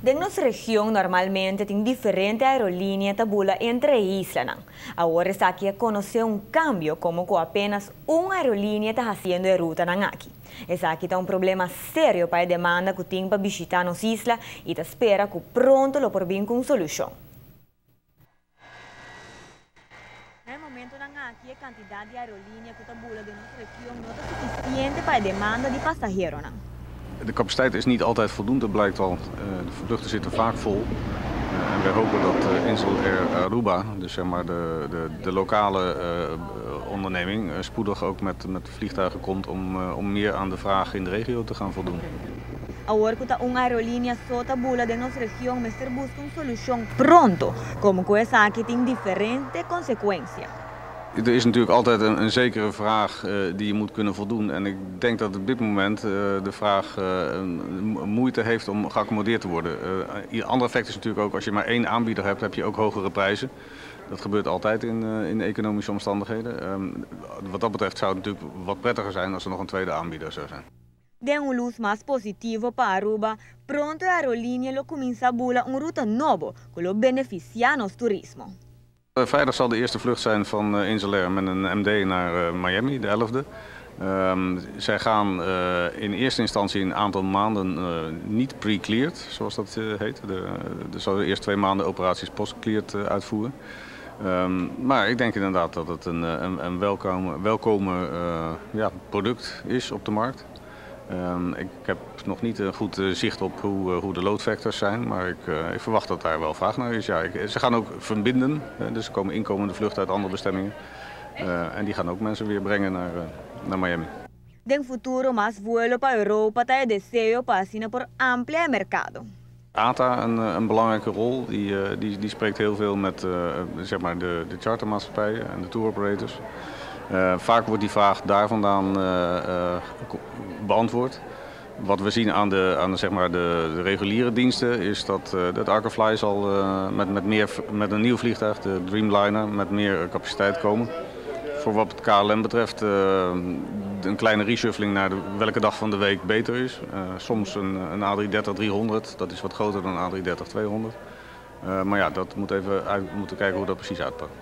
Den nos region normalmente tin diferente aerolinea ta bula entre islanan. Awor esaki a conoce un cambio, como cu apenas un aerolinea ta haciendo e rutanan aki. Esaki ta un problema serio pa e demanda cu tin pa bishita nos isla y ta spera cu pronto lo por bin cu un solucion. Na e momentonan aki e cantidad di aerolinea cu ta bula den nos region no ta suficiente pa e demanda di pasaheronan. De capaciteit is niet altijd voldoende, blijkt al. De vluchten zitten vaak vol. En wij hopen dat Insel Air Aruba, dus zeg maar de lokale onderneming, spoedig ook met vliegtuigen komt om meer aan de vraag in de regio te gaan voldoen. Awor cu ta un aerolinea so ta bula den nos region, mester busca un solucion pronto, como cu esaki tin diferente consecuencia. Er is natuurlijk altijd een zekere vraag die je moet kunnen voldoen. En ik denk dat op dit moment de vraag moeite heeft om geaccommodeerd te worden. Een ander effect is natuurlijk ook, als je maar één aanbieder hebt, heb je ook hogere prijzen. Dat gebeurt altijd in economische omstandigheden. Wat dat betreft zou het natuurlijk wat prettiger zijn als er nog een tweede aanbieder zou zijn. Den un luz mas positivo pa Aruba, pronto e aerolinea lo cuminsa bula un ruta nobo cu lo beneficia nos turismo. Vrijdag zal de eerste vlucht zijn van Insel Air met een MD naar Miami, de 11e. Zij gaan in eerste instantie een aantal maanden niet pre-cleared, zoals dat heet. De zullen eerst 2 maanden operaties post-cleared uitvoeren. Maar ik denk inderdaad dat het een welkome product is op de markt. Ik heb nog niet een goed zicht op hoe de load factors zijn, maar ik verwacht dat daar wel vraag naar is. Ze gaan ook verbinden, hè, dus er komen inkomende vluchten uit andere bestemmingen. En die gaan ook mensen weer brengen naar Miami. Den futuro mas vuelo pa Europa ta e deseo pa asina por amplia e mercado. ATA een belangrijke rol, die spreekt heel veel met de chartermaatschappijen en de tour operators. Vaak wordt die vraag daar vandaan beantwoord. Wat we zien aan de reguliere diensten is dat Arkefly zal met een nieuw vliegtuig, de Dreamliner, met meer capaciteit komen. Voor wat het KLM betreft, een kleine reshuffling naar welke dag van de week beter is. Soms een A330-300, dat is wat groter dan een A330-200. Maar dat moet even uit, we moeten kijken hoe dat precies uitpakt.